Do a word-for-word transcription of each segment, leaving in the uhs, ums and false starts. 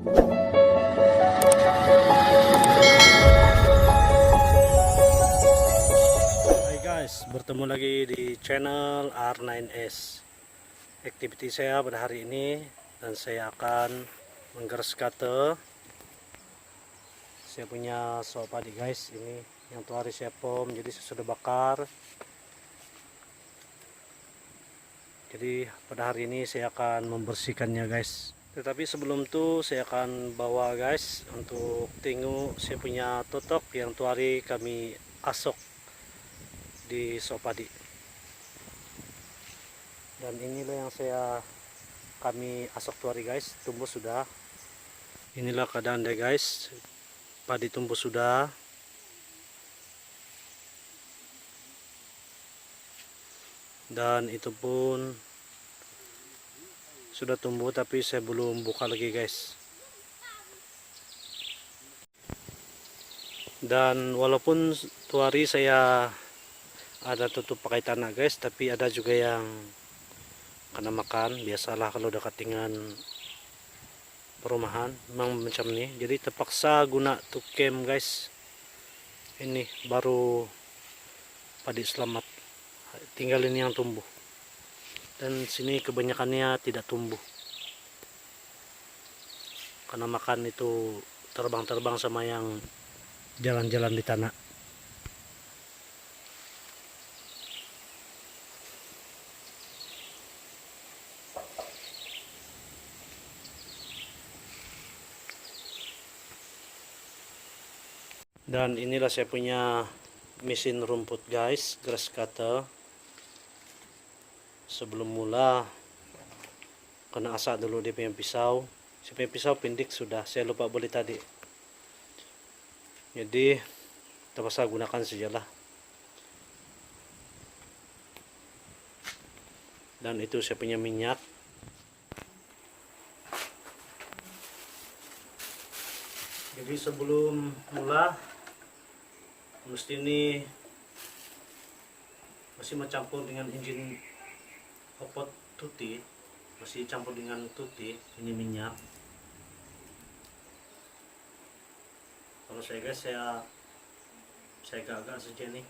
Hai guys, bertemu lagi di channel R nine S. Aktiviti saya pada hari ini, dan saya akan menggeras kata saya punya soh padi guys. Ini yang tu hari saya pom, jadi saya sudah bakar. Jadi pada hari ini saya akan membersihkannya guys. Tetapi sebelum tu saya akan bawa guys untuk tengok saya punya totok yang tu hari kami asok di soh padi. Dan inilah yang saya, kami asok tu hari guys, tumbuh sudah. Inilah keadaan dia guys, padi tumbuh sudah. Dan itu pun sudah tumbuh, tapi saya belum buka lagi guys. Dan walaupun tu hari saya ada tutup pakai tanah guys, tapi ada juga yang kena makan. Biasalah kalau dekat dengan perumahan memang macam ni, jadi terpaksa guna tukem guys. Ini baru padi selamat, tinggal ini yang tumbuh, dan sini kebanyakannya tidak tumbuh karena makan itu terbang-terbang sama yang jalan-jalan di tanah. Dan inilah saya punya mesin rumput guys, grass cutter. Sebelum mula kena asak dulu dia punya pisau. Saya punya pisau pendek sudah, saya lupa beli tadi. Jadi terpaksa gunakan sajalah. Dan itu saya punya minyak. Jadi sebelum mula mesti ni mesti mencampur dengan injin opot tuti, mesti campur dengan tuti ini minyak. Kalau saya guys, saya saya agak-agak saja ni.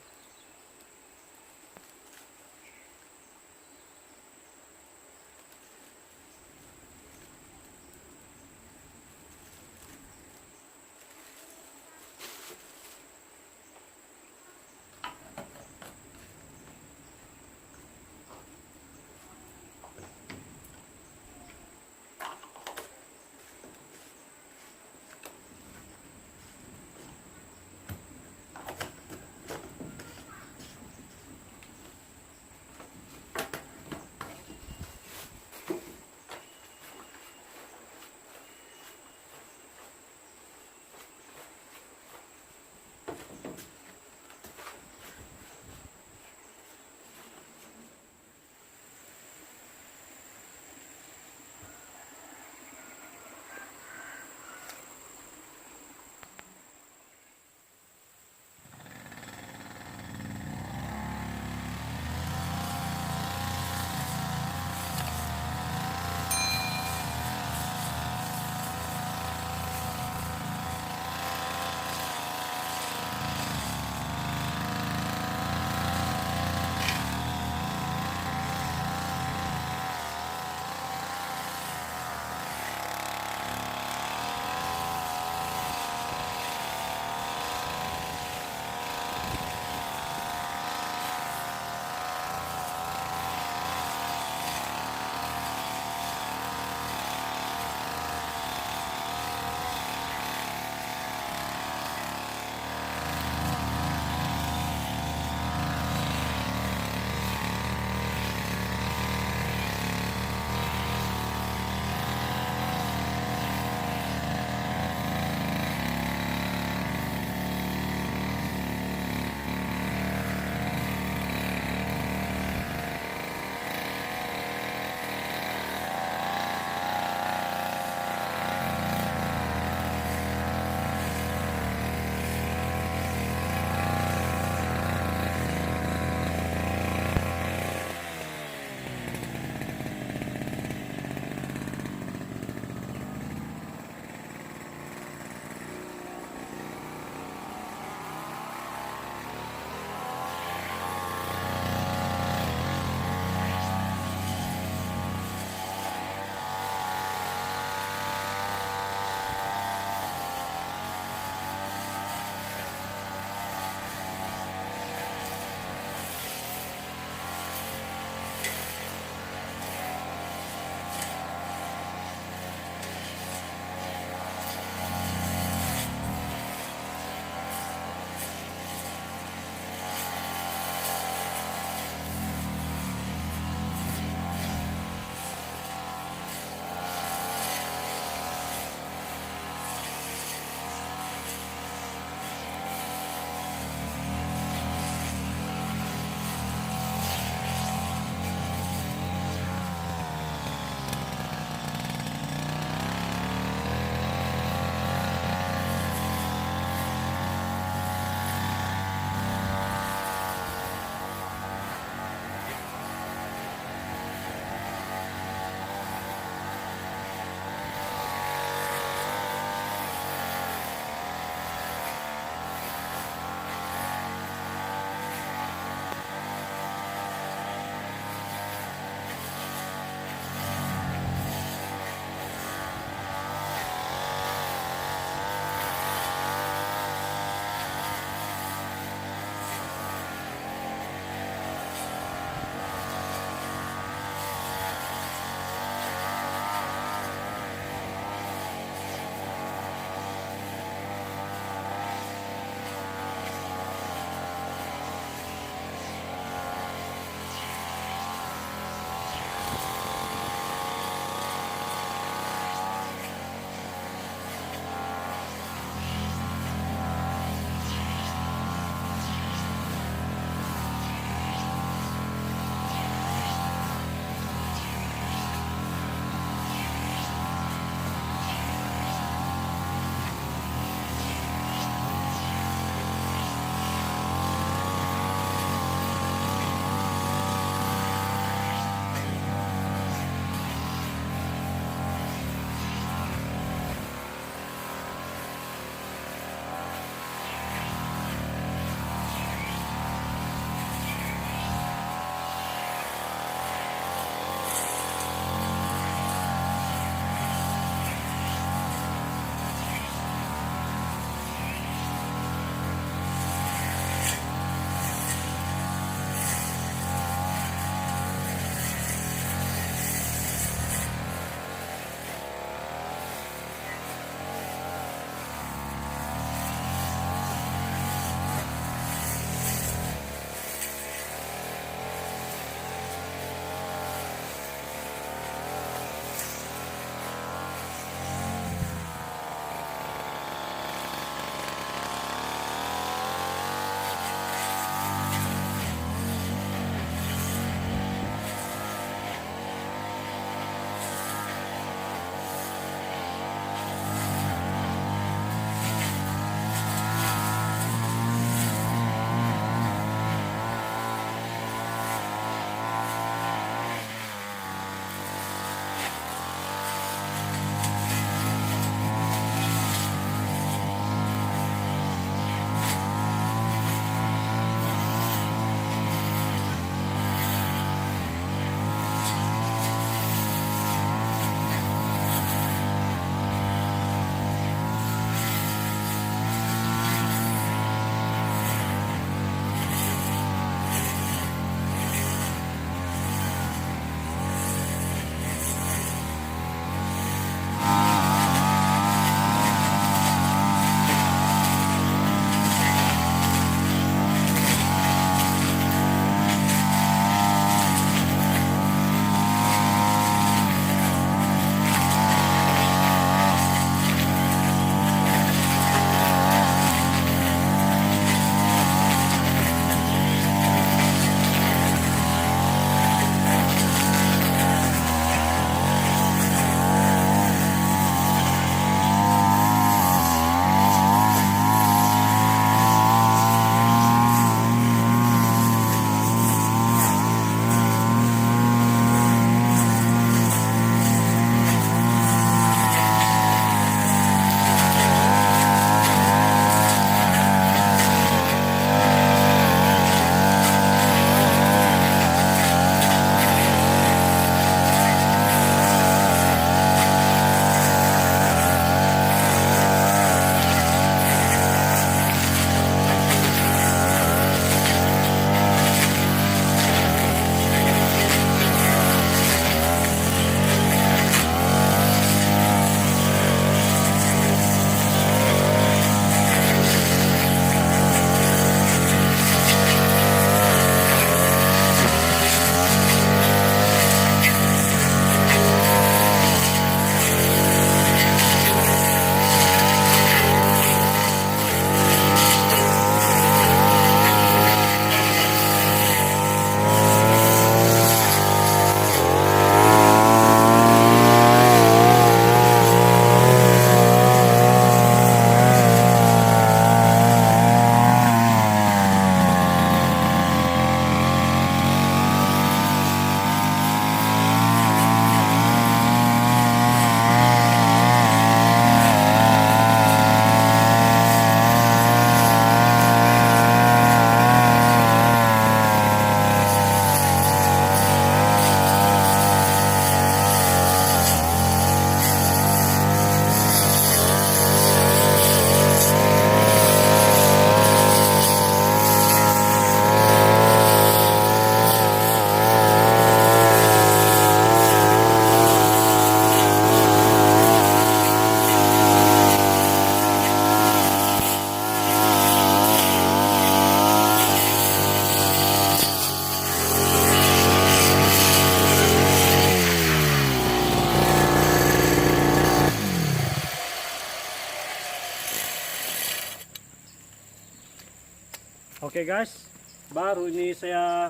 Oke guys, baru ini saya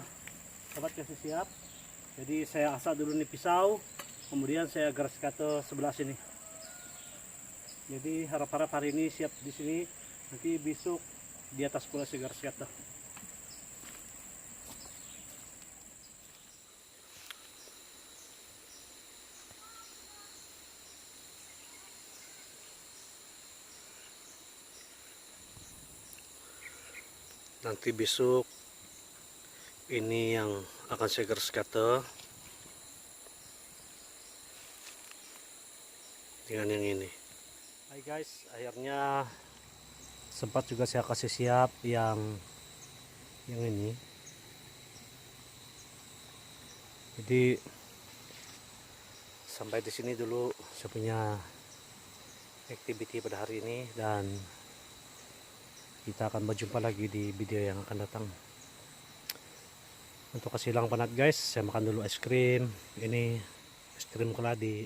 dapat kasih siap. Jadi saya asah dulu ni pisau, kemudian saya garis kata sebelah sini. Jadi harap-harap hari ini siap di sini, nanti besok di atas pula saya garis kata. Nanti besok ini yang akan saya garis kata dengan yang ini. Hai guys, akhirnya sempat juga saya kasih siap yang yang ini. Jadi sampai di sini dulu saya punya aktiviti pada hari ini, dan kita akan berjumpa lagi di video yang akan datang. Untuk kasilang penat guys, saya makan dulu es krim. Ini es krim keladi.